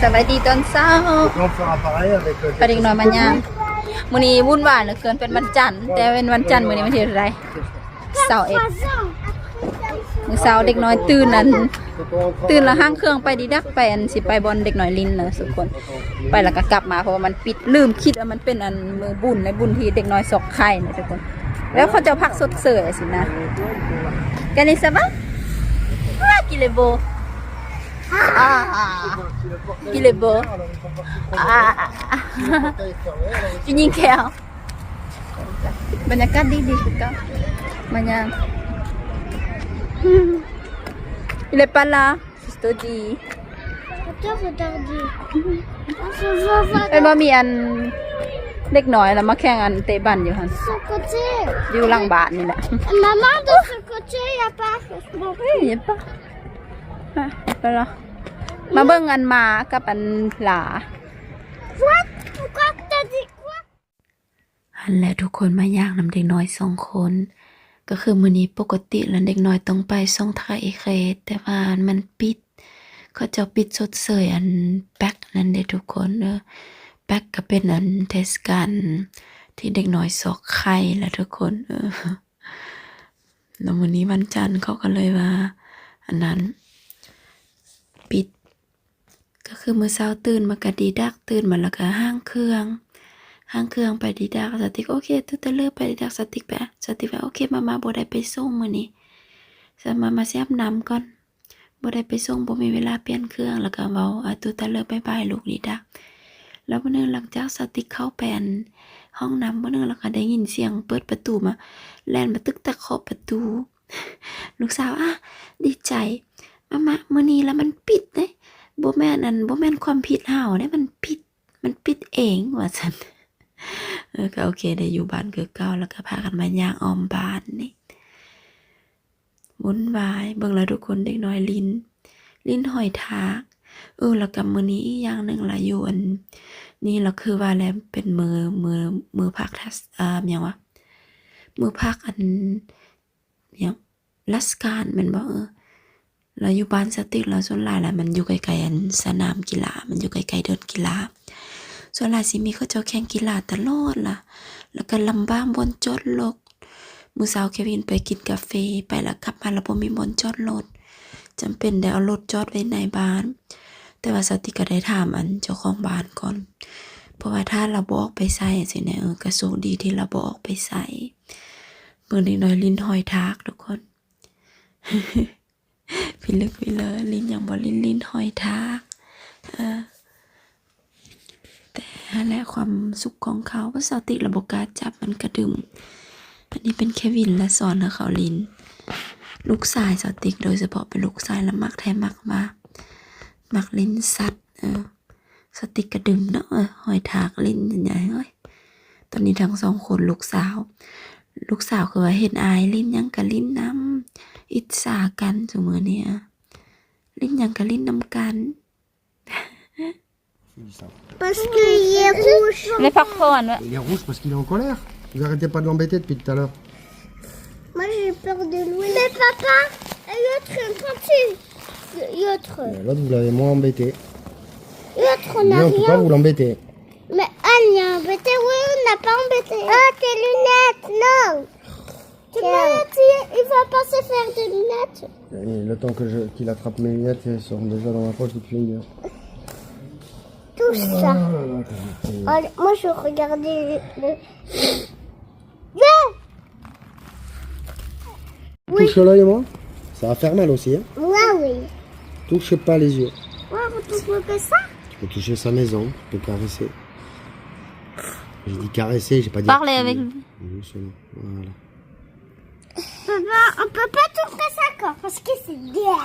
ສະບາຍດີຕອນເຊົ້າ Là, on fera pareil avec, euh, ພາເດັກນ້ອຍມາຍ່າງ. ມື້ນີ້ວຸ່ນວາຍເຫຼືອເກີນ ເປັນວັນຈັນ ແຕ່ເປັນວັນຈັນ ມື້ນີ້ວັນທີເທົ່າໃດ? ຊາວເອັດ. ມື້ເຊົ້າເດັກນ້ອຍຕື່ນ ອັນ ຕື່ນແລ້ວຫ້າງເຄື່ອງໄປດີດັກ ໄປ ອັນ ຊິໄປບ່ອນເດັກນ້ອຍຫຼິ້ນນະທຸກຄົນ. ໄປແລ້ວກໍກັບມາ ເພາະວ່າມັນປິດ ລືມຄິດວ່າມັນເປັນ ອັນ ມື້ບຸນ ໃນບຸນທີ່ເດັກນ້ອຍຊອກໄຂ່ນະທຸກຄົນ. ແລ້ວເຂົາເຈົ້າພັກຊົດເຊີຍຊີ້ນະ. Can I sava? Ah, qu'il est beau. Ah, qu'il est beau. Ah, ຍິງແຂ້ວ. ບັນຍາກາດດີໆຄືເກົ່າ ມາຍ່າງ. Il est pas là, je te dis. ເຫັນບໍ່ ມີອັນເດັກນ້ອຍລະມາແຂ່ງອັນເຕະບານຢູ່ຫັ້ນ Sur le côté. ຢູ່ຫຼັງບ້ານນີ້ແຫຼະ. Maman, de ce côté, il y a pas. Oui, il y a pas. ໄປລະ ມາເບິ່ງອັນໝາກັບອັນຫຼາ. What? Pourquoi t'as dit quoi? ຫັ້ນແຫຼະທຸກຄົນ ມາຍ່າງນຳເດັກນ້ອຍສອງຄົນ. ກໍຄືມື້ນີ້ປົກກະຕິລະເດັກນ້ອຍຕ້ອງໄປຊ່ອງຖ່າຍເອເຄດ ແຕ່ວ່າມັນປິດ ເຂົາເຈົ້າປິດຊົດເຊີຍອັນແປັກນັ້ນເດ້ທຸກຄົນເອີ. ແປັກກໍເປັນອັນເທດສະການທີ່ເດັກນ້ອຍຊອກໄຂ່ລະທຸກຄົນເອີ. ແລ້ວມື້ນີ້ວັນຈັນເຂົາກໍເລີຍວ່າ ອັນນັ້ນ ປິດ. ກໍຄືມື້ເຊົ້າຕື່ນມາກໍດີດັກ ຕື່ນມາແລ້ວກໍຫ້າງເຄື່ອງ ຫ້າງເຄື່ອງໄປດີດັກ. ສາວຕິກ ໂອເຄ ຕູຕະເລີໄປດີດັກ. ສາວຕິກໄປ ສາວຕິກວ່າ ໂອເຄ ມາມາບໍ່ໄດ້ໄປສົ່ງມື້ນີ້ ສາມາມາຊິອາບນ້ຳກ່ອນ ບໍ່ໄດ້ໄປສົ່ງ ບໍ່ມີເວລາປ່ຽນເຄື່ອງ. ແລ້ວກໍເວົ້າ ອາ ຕູຕະເລີບາຍບາຍລູກດີດັກ. ແລ້ວມື້ໜຶ່ງຫຼັງຈາກສາວຕິກເຂົ້າໄປອັນຫ້ອງນ້ຳ ມື້ໜຶ່ງແລ້ວກໍໄດ້ຍິນສຽງເປີດປະຕູມາ ແລ່ນມາຕຶກຕັກເຄາະປະຕູ. ລູກສາວ ອາ ດີໃຈ ມາມາ ມື້ນີ້ລະມັນປິດເດ້ ບໍ່ແມ່ນອັນ ບໍ່ແມ່ນຄວາມຜິດເຮົາເດ້ ມັນປິດ ມັນປິດເອງ ວ່າຊັ້ນ. ເອີ ກໍໂອເຄ ໄດ້ຢູ່ບ້ານຄືເກົ່າ ແລ້ວກໍພາກັນມາຍ່າງອ້ອມບ້ານນີ້ ວຸ່ນວາຍ. ເບິ່ງລະທຸກຄົນ ເດັກນ້ອຍຫຼິ້ນ ຫຼິ້ນຫອຍທາກ. ເອີ ແລ້ວກໍມື້ນີ້ອີກຢ່າງໜຶ່ງລະ ຢູ່ອັນນີ້ລະ ຄືວ່າແຫຼະ ເປັນມື້ ມື້ ມື້ພັກ ອາ ຫຍັງວະ ມື້ພັກອັນ ຫຍັງ ລາຊະການແມ່ນບໍ່? ເອີ ແລ້ວຢູ່ບ້ານສາວຕິກລະ ສ່ວນຫຼາຍລະມັນຢູ່ໃກ້ໆ ອັນ ສະໜາມກິລາ ມັນຢູ່ໃກ້ໆເດີ່ນກິລາ. ສ່ວນຫຼາຍຊິມີເຂົາເຈົ້າແຂ່ງກິລາຕະຫຼອດລະ ແລ້ວກໍລຳບາກບ່ອນຈອດລົດ. ມື້ເຊົ້າເຄວິນໄປກິນກາເຟ ໄປລະກັບມາລະບໍ່ມີບ່ອນຈອດລົດ ຈຳເປັນໄດ້ເອົາລົດຈອດໄວ້ໃນບ້ານ. ແຕ່ວ່າສາວຕິກກໍໄດ້ຖາມອັນເຈົ້າຂອງບ້ານກ່ອນ ເພາະວ່າຖ້າລາວບໍ່ອອກໄປໃສຈັ່ງຊີ້ນະ ເອີ ກໍໂຊກດີທີ່ລາວບໍ່ອອກໄປໃສ. ເບິ່ງເດັກນ້ອຍຫຼິ້ນຫອຍທາກທຸກຄົນ ພິລຶກພິເລີ ຫຼິ້ນຫຍັງບໍ່ ຫຼິ້ນ ຫຼິ້ນຫອຍທາກ. ເອີ ແຕ່ຫັ້ນແຫຼະຄວາມສຸກຂອງເຂົາ ວ່າສາວຕິກລະບໍ່ກ້າຈັບ ມັນກະດຶງ. ອັນນີ້ເປັນເຄວິນລະສອນໃຫ້ເຂົາຫຼິ້ນ. ລູກຊາຍສາວຕິກ ໂດຍສະເພາະເປັນລູກຊາຍລະມັກແທ້ມັກວ່າ ມັກຫຼິ້ນສັດ. ເອີ ສາວຕິກກະດຶງເນາະ ເອີ ຫອຍທາກຫຼິ້ນຫຍັງ. ໂອ້ຍ ຕອນນີ້ທັງສອງຄົນ ລູກສາວ ລູກສາວຄືວ່າເຫັນອ້າຍຫຼິ້ນຫຍັງກະຫຼິ້ນນຳ ອິດສາກັນຊຸມື້ນີ້ ເອີ ຫຼິ້ນຫຍັງກະຫຼິ້ນນຳກັນ. Parce qu'il est rouge. ເລີຍພັກຜ່ອນວະ Il est rouge parce qu'il est en colère. Vous arrêtez pas de l'embêter depuis tout à l'heure. Moi, j'ai peur de lui. Mais papa, l'autre, il est gentil. L'autre. Mais l'autre, vous l'avez moins embêté. L'autre, on n'a rien. Mais on peut pas vous l'embêter. Mais elle l'a embêté, oui, on n'a pas embêté. Oh, tes lunettes, non. Tes lunettes, il, il va pas se faire des lunettes. Et le temps que je, qu'il attrape mes lunettes, elles sont déjà dans ma poche depuis une heure. Tout ça. Oh là là, comment c'est. Allez, moi, je regardais le, le, le. Oui. Touche l'œil, moi. Ça va faire mal aussi, hein. Ouais, oui. Touche pas les yeux. Ouais, vous touchez que ça ? Tu peux toucher sa maison, tu peux caresser. J'ai dit caresser, j'ai pas dit. Parler avec lui. Doucement, voilà. Papa, on peut pas toucher ça encore parce que c'est dégueulant.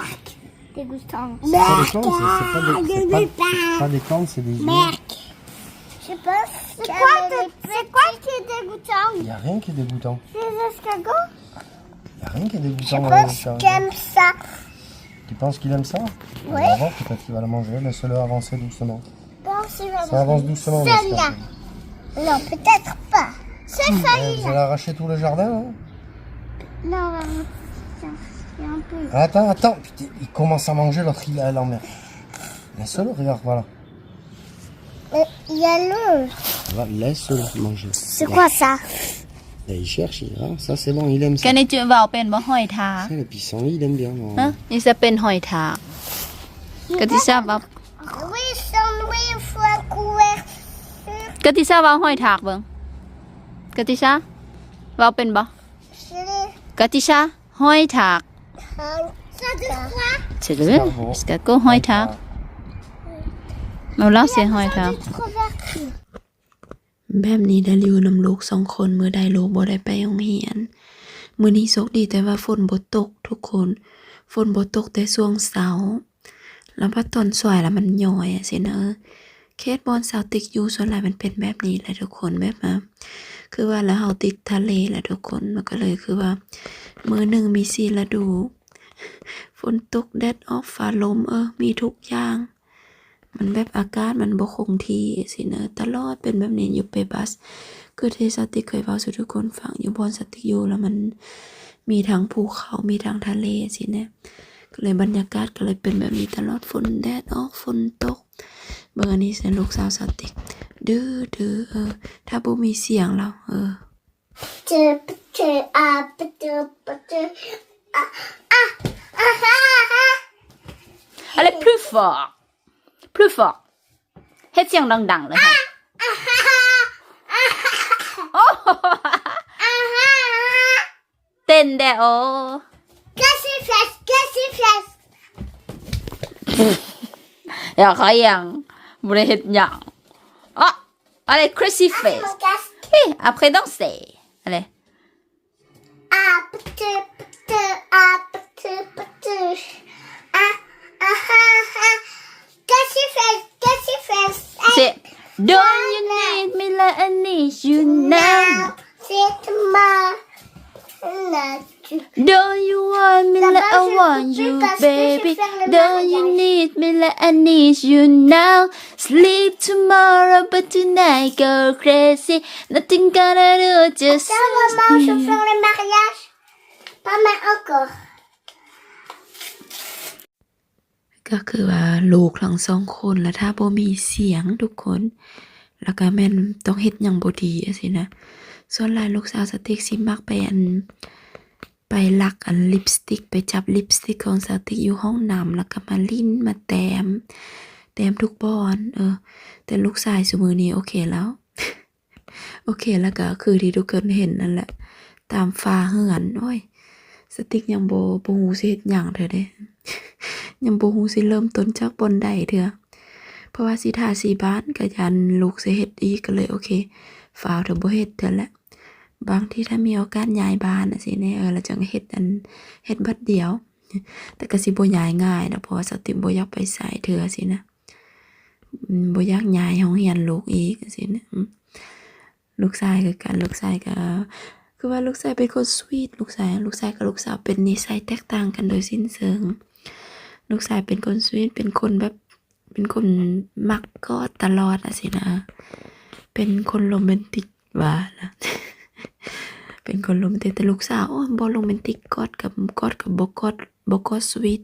Dégoûtant. C'est pas des plantes, c'est, c'est pas des, c'est pas, c'est pas des plantes, c'est des humains. Je sais pas. C'est quoi, c'est quoi qui est dégoûtant ? Y a rien qui est dégoûtant. C'est les escargots ? Y a rien qui est dégoûtant dans les escargots. Je pense qu'il aime ça. Tu penses qu'il aime ça ? Ouais. On va voir, peut-être qu'il va le manger. Laisse-le avancer doucement. Ça avance doucement, l'escargot. Celle-là. Non, peut-être pas. C'est celle-là. Eh, vous allez arracher tout le jardin, hein ? Non, on va mettre ça. Il y a un peu. Attends, attends. Putain, il commence à manger, l'autre, il a la mer. Laisse-le, regarde, voilà. Il y a l'eau. Voilà, laisse-le manger. C'est quoi ça ? Là, il cherche, il, hein. Ça, c'est bon, il aime ça. ກະນິຈະເວົ້າເປັນບໍ່? ຫອຍທາກ. Ça, le pissenlit, il aime bien, non ? ຮະ? ນີ້ຈະເປັນຫອຍທາກ. ກະຕິຊາເວົ້າ. Oui, son, oui, il faut un couvercle. ກະຕິຊາເວົ້າຫອຍທາກເບິ່ງ. ກະຕິຊາ ເວົ້າເປັນບໍ່? ກະຕິຊາ ຫອຍທາກ. C'est le escargot ຫອຍທາກ. ເວົ້າລາວໃສ່ຫອຍທາກ. ແບບນີ້ໄດ້ຢູ່ນຳລູກສອງຄົນ ມື້ໃດລູກບໍ່ໄດ້ໄປໂຮງຮຽນ. ມື້ນີ້ໂຊກດີແຕ່ວ່າຝົນບໍ່ຕົກທຸກຄົນ, ຝົນບໍ່ຕົກແຕ່ຊ່ວງເຊົ້າ. ແລ້ວບັດຕອນສວຍລະມັນຍ້ອຍຈັ່ງຊີ້ນະ. ເຂດບ່ອນສາວຕິກຢູ່ສ່ວນຫຼາຍມັນເປັນແບບນີ້ແຫຼະທຸກຄົນ, ແບບວ່າ ຄືວ່າລະເຮົາຕິດທະເລແຫຼະທຸກຄົນ, ມັນກໍເລີຍຄືວ່າມື້ໜຶ່ງມີສີ່ລະດູ, ຝົນຕົກ ແດດອອກ ຟ້າລົມ, ເອີ ມີທຸກຢ່າງ. ມັນແບບອາກາດມັນບໍ່ຄົງທີ່ຊີ້ນະ, ຕະຫຼອດເປັນແບບນີ້ຢູ່ເປບັສ. ຄືທີ່ສາວຕິກເຄີຍເວົ້າສູ່ທຸກຄົນຟັງ, ຢູ່ບ່ອນສາວຕິກຢູ່ລະມັນມີທັງພູເຂົາ ມີທັງທະເລຊີ້ນະ. ກໍເລີຍບັນຍາກາດກໍເລີຍເປັນແບບນີ້ຕະຫຼອດ, ຝົນແດດອອກ ຝົນຕົກ. ເບິ່ງອັນນີ້ຊະ ລູກສາວສາວຕິກ ດື້ໆ ເອີ ຖ້າບໍ່ມີສຽງລາວ ເອີ Allez, plus fort. Plus fort. ເຮັດສຽງດັງໆເລີຍ. ໂອ້ ເຕັ້ນແດ່ ໂອ້ Qu'est-ce qu'il fait ? Qu'est-ce qu'il fait ? ຢາກຂະຫຍັງ? ບໍ່ໄດ້ເຮັດຫຍັງ. ອໍ Allez, crazy face. Après danser. Allez. Ah, ptu, ptu, ah, ptu, ptu. Ah, ah, ah, ah. Qu'est-ce qu'il fait ? Qu'est-ce qu'il fait ? C'est Don't you need me like I need you now? C'est moi. Don't you want me like I want you, baby? Don't you need me like I need you now? Sleep tomorrow, but tonight go crazy. Nothing gonna do, just Attends, maman, je fais le mariage. Pas mal encore. ກໍຄືວ່າລູກທັງສອງຄົນ ລະຖ້າບໍ່ມີສຽງທຸກຄົນ ລະກະແມ່ນຕ້ອງເຮັດຫຍັງບໍ່ດີຈັ່ງຊີ້ນະ. ສ່ວນຫຼາຍລູກສາວສາວຕິກຊິມັກໄປອັນ ໄປລັກອັນລິບສະຕິກ ໄປຈັບລິບສະຕິກຂອງສາວຕິກຢູ່ຫ້ອງນ້ຳ ລະກະມາຫຼິ້ນມາແຕ້ມ ແຕ້ມທຸກບ່ອນ. ເອີ ແຕ່ລູກຊາຍຊຸມື້ນີ້ໂອເຄແລ້ວ. ໂອເຄ ແລ້ວກໍຄືທີ່ທຸກຄົນເຫັນນັ້ນແຫຼະ ຕາມຝາເຮືອນ. ໂອ້ຍ ສະຕິກຍັງບໍ່ ບໍ່ຮູ້ຊິເຮັດຫຍັງເທື່ອເດ້ ຍັງບໍ່ຮູ້ຊິເລີ່ມຕົ້ນຈາກບ່ອນໃດເທື່ອ ເພາະວ່າຊິທາສີບ້ານ ກໍຢ້ານລູກຊິເຮັດອີກ ກໍເລີຍໂອເຄ ຟ້າວເທື່ອ ບໍ່ເຮັດເທື່ອແຫຼະ. ບາງທີຖ້າມີໂອກາດຍ້າຍບ້ານຈັ່ງຊີ້ແນ່ ເອີ ແລ້ວຈັ່ງເຮັດອັນ ເຮັດບັດດຽວ ແຕ່ກໍຊິບໍ່ຍ້າຍງ່າຍດອກ ເພາະວ່າສະຕິກບໍ່ຢາກໄປໃສເທື່ອຊີ້ນະ. ອືມ ບໍ່ຢາກຍ້າຍໂຮງຮຽນລູກອີກຈັ່ງຊີ້ນະ. ອືມ ລູກຊາຍຄືກັນ ລູກຊາຍກໍ ຄືວ່າລູກຊາຍເປັນຄົນສະວີດ ລູກຊາຍ ລູກຊາຍກັບລູກສາວເປັນນິໄສແຕກຕ່າງກັນໂດຍສິ້ນເຊີງ. ລູກຊາຍເປັນຄົນສະວີດ ເປັນຄົນແບບ ເປັນຄົນມັກກອດຕະຫຼອດຈັ່ງຊີ້ນະ ເປັນຄົນໂຣແມນຕິກວ່າລະ ເປັນຄົນໂຣແມນຕິກ. ແຕ່ລູກສາວ ໂອ້ ບໍ່ໂຣແມນຕິກ ກອດກໍ ກອດກໍບໍ່ກອດ ບໍ່ກອດສະວີດ.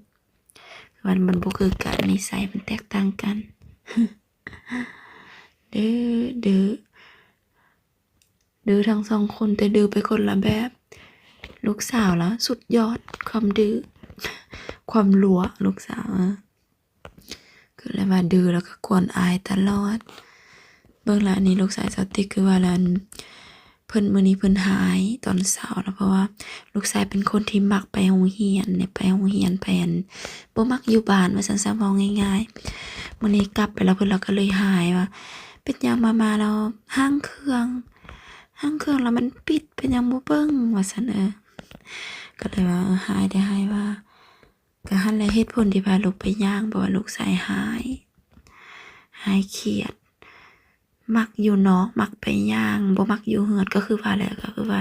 ມັນ ມັນບໍ່ຄືກັນ ນິໄສມັນແຕກຕ່າງກັນ. ດື້ ດື້ ດື້ທັງສອງຄົນ ແຕ່ດື້ໄປຄົນລະແບບ. ລູກສາວລະສຸດຍອດຄວາມດື້ ຄວາມຫຼວ ລູກສາວ ຄືແລ້ວວ່າດື້ ແລ້ວກໍກວນອາຍຕະຫຼອດ. ເບິ່ງລະ ອັນນີ້ລູກຊາຍສາວຕິກ ຄືວ່າລະ ເພິ່ນ ມື້ນີ້ເພິ່ນຮ້າຍຕອນເຊົ້າລະ ເພາະວ່າລູກຊາຍເປັນຄົນທີ່ມັກໄປໂຮງຮຽນເດ້ ໄປໂຮງຮຽນ ໄປອັນ ບໍ່ມັກຢູ່ບ້ານວ່າຊັ້ນຊະ ເວົ້າງ່າຍໆ. ມື້ນີ້ກັບໄປລະ ເພິ່ນລະກໍເລີຍຮ້າຍວ່າ ເປັນຫຍັງມາ ມາລາວຫ້າງເຄື່ອງ ຫ້າງເຄື່ອງລະມັນປິດ ເປັນຫຍັງບໍ່ເບິ່ງ ວ່າຊັ້ນ. ເອີ ກໍເລີຍວ່າ ເອີ ຮ້າຍໄດ້ຮ້າຍວ່າ ກະຫັ້ນແຫຼະເຫດຜົນທີ່ພາລູກໄປຍ່າງ ເພາະວ່າລູກຊາຍຮ້າຍ ຮ້າຍຄຽດ ມັກຢູ່ນອກ ມັກໄປຍ່າງ ບໍ່ມັກຢູ່ເຮືອນ. ກໍຄືວ່າແຫຼະ ກໍຄືວ່າ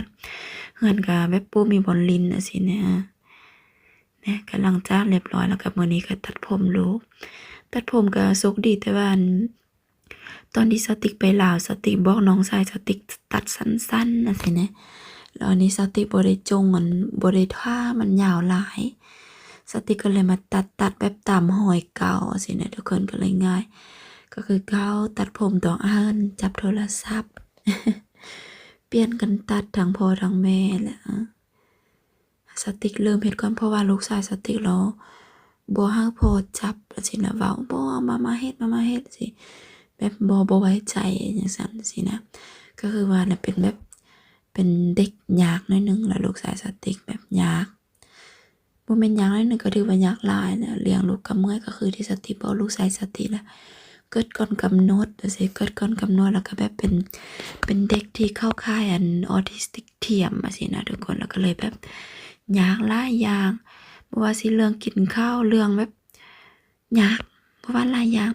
ເຮືອນກະແບບບໍ່ມີບ່ອນຫຼິ້ນຈັ່ງຊີ້ນະ. ນະ ກະຫຼັງຈາກລຽບຮ້ອຍແລ້ວ ກະມື້ນີ້ກະຕັດຜົມລູກ ຕັດຜົມກະໂຊກດີ ແຕ່ວ່າ ອັນ ຕອນທີ່ສາວຕິກໄປລາວ ສາວຕິກບອກນ້ອງຊາຍສາວຕິກຕັດສັ້ນໆ ຈັ່ງຊີ້ນະ ແລ້ວອັນນີ້ສາວຕິກບໍ່ໄດ້ຈົ່ງ ອັນ ບໍ່ໄດ້ທາມັນຍາວຫຼາຍ ສາວຕິກກໍເລີຍມາຕັດ ຕັດແບບຕາມຮອຍເກົ່າ ຈັ່ງຊີ້ນະ ທຸກຄົນ ກໍເລີຍງ່າຍ. ກໍຄືເກົ່າ ຕັດຜົມຕ້ອງອັນຈັບໂທລະສັບ ປ່ຽນກັນຕັດທັງພໍ່ທັງແມ່ແຫຼະ. ສາວຕິກເລີ່ມເຮັດກ່ອນ ເພາະວ່າລູກຊາຍສາວຕິກລາວບໍ່ໃຫ້ພໍ່ຈັບ ຈັ່ງຊີ້ນະ ເວົ້າ ບໍ່ ມາ ມາເຮັດ ມາ ມາເຮັດ ຊີ້ ແບບບໍ່ ບໍ່ໄວ້ໃຈຈັ່ງຊັ້ນຊີ້ນະ. ກໍຄືວ່ານະ ເປັນແບບ ເປັນເດັກຍາກໜ້ອຍໜຶ່ງ ແລ້ວລູກຊາຍສາວຕິກແບບຍາກ ບໍ່ແມ່ນຍາກໜ້ອຍໜຶ່ງ ກໍຖືວ່າຍາກຫຼາຍນະ. ລ້ຽງລູກກໍເມື່ອຍ ກໍຄືທີ່ສາວຕິກບອກ ລູກຊາຍສາວຕິກລະເກີດກ່ອນກຳນົດ ຈັ່ງຊີ້ ເກີດກ່ອນກຳນົດ ແລ້ວກໍແບບເປັນ ເປັນເດັກທີ່ເຂົ້າຂ່າຍອັນ autistic ທ່ຽມ ຈັ່ງຊີ້ນະທຸກຄົນ. ແລ້ວກໍເລີຍແບບຍາກຫຼາຍຢ່າງ ບໍ່ວ່າຊິເລື່ອງກິນເຂົ້າ ເລື່ອງແບບ ຍາກ ເພາະວ່າຫຼາຍຢ່າງ.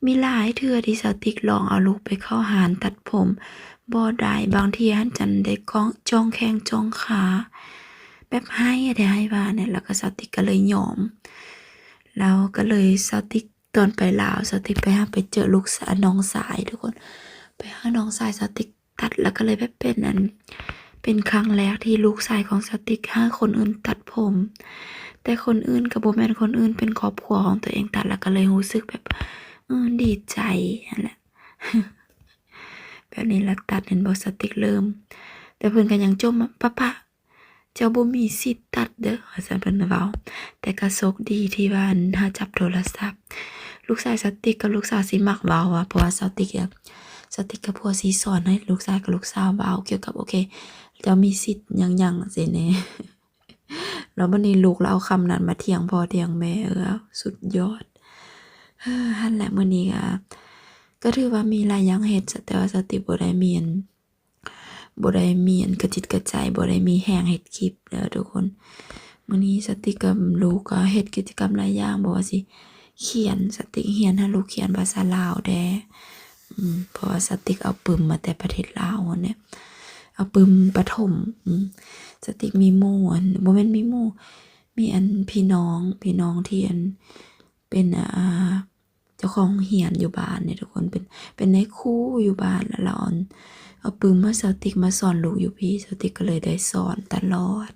ມີຫຼາຍເທື່ອທີ່ສາວຕິກລອງເອົາລູກໄປເຂົ້າຮ້ານຕັດຜົມບໍ່ໄດ້ ບາງທີຫັ້ນຈົນໄດ້ກ້ອງ ຈ້ອງແຂ້ງຈ້ອງຂາ ແບບໄຫ້ແທ້ໄຫ້ວ່າແນະ. ແລ້ວກໍສາວຕິກກໍເລີຍຍອມ ແລ້ວກໍເລີຍ ສາວຕິກ ຕອນໄປລາວ ສາວຕິກໄປຫາ ໄປເຈີລູກ ນ້ອງຊາຍທຸກຄົນ ໄປຫານ້ອງຊາຍສາວຕິກ ຕັດ ແລ້ວກໍເລີຍແບບເປັນອັນ ເປັນຄັ້ງແລກທີ່ລູກຊາຍຂອງສາວຕິກໃຫ້ຄົນອື່ນຕັດຜົມ ແຕ່ຄົນອື່ນກໍບໍ່ແມ່ນຄົນອື່ນ ເປັນຄອບຄົວຂອງຕົວເອງຕັດ ແລ້ວກໍເລີຍຮູ້ສຶກແບບ ເອີ ດີໃຈຫັ້ນແຫຼະ. ແບບນີ້ລະຕັດ ເຫັນບໍ່ ສາວຕິກເລີ່ມ ແຕ່ເພິ່ນກໍຍັງຈົ່ມວ່າ ປະປະ ເຈົ້າບໍ່ມີສິດຕັດເດີ້ ວ່າຊັ້ນເພິ່ນເວົ້າ. ແຕ່ກໍໂຊກດີທີ່ວ່າ ອັນ ເຮົາຈັບໂທລະສັບ ລູກຊາຍສາວຕິກກັບລູກສາວຊິມັກເວົ້າວ່າ ເພາະວ່າສາວຕິກ ສາວຕິກກັບຜົວຊິສອນໃຫ້ລູກຊາຍກັບລູກສາວເວົ້າກ່ຽວກັບ ໂອເຄ ເຈົ້າມີສິດຫຍັງໆ ຈັ່ງຊີ້ແນ່. ແລ້ວບັດນີ້ລູກລະເອົາຄຳນັ້ນມາຖຽງພໍ່ຖຽງແມ່ ເອີ ສຸດຍອດ. ເອີ ຫັ້ນແຫຼະ ມື້ນີ້ກໍ ກໍຖືວ່າມີຫຼາຍຢ່າງເຮັດ ແຕ່ວ່າສາວຕິກບໍ່ໄດ້ມີອັນ ບໍ່ໄດ້ມີອັນກະຈິດກະໃຈ ບໍ່ໄດ້ມີແຮງເຮັດຄລິບເດີທຸກຄົນ. ມື້ນີ້ສາວຕິກກັບລູກກໍເຮັດກິດຈະກຳຫຼາຍຢ່າງ ບໍ່ວ່າຊິຂຽນ ສາວຕິກຮຽນໃຫ້ລູກຂຽນພາສາລາວແດ່ ອືມ ເພາະວ່າສາວຕິກເອົາປຶ້ມມາແຕ່ປະເທດລາວຫັ້ນແຫຼະ ເອົາປຶ້ມປະຖົມ. ອືມ ສາວຕິກມີໝູ່ ອັນ ບໍ່ແມ່ນມີໝູ່ ມີອັນ ພີ່ນ້ອງ ພີ່ນ້ອງທີ່ອັນ ເປັນ ອ່າ ເຈົ້າຂອງໂຮງຮຽນຢູ່ບ້ານນີ້ທຸກຄົນ ເປັນ ເປັນນາຍຄູຢູ່ບ້ານ ແລ້ວລາວເອົາປຶ້ມໃຫ້ສາວຕິກມາສອນລູກຢູ່ພີ້ ສາວຕິກກໍເລີຍໄດ້ສອນຕະຫຼອດ.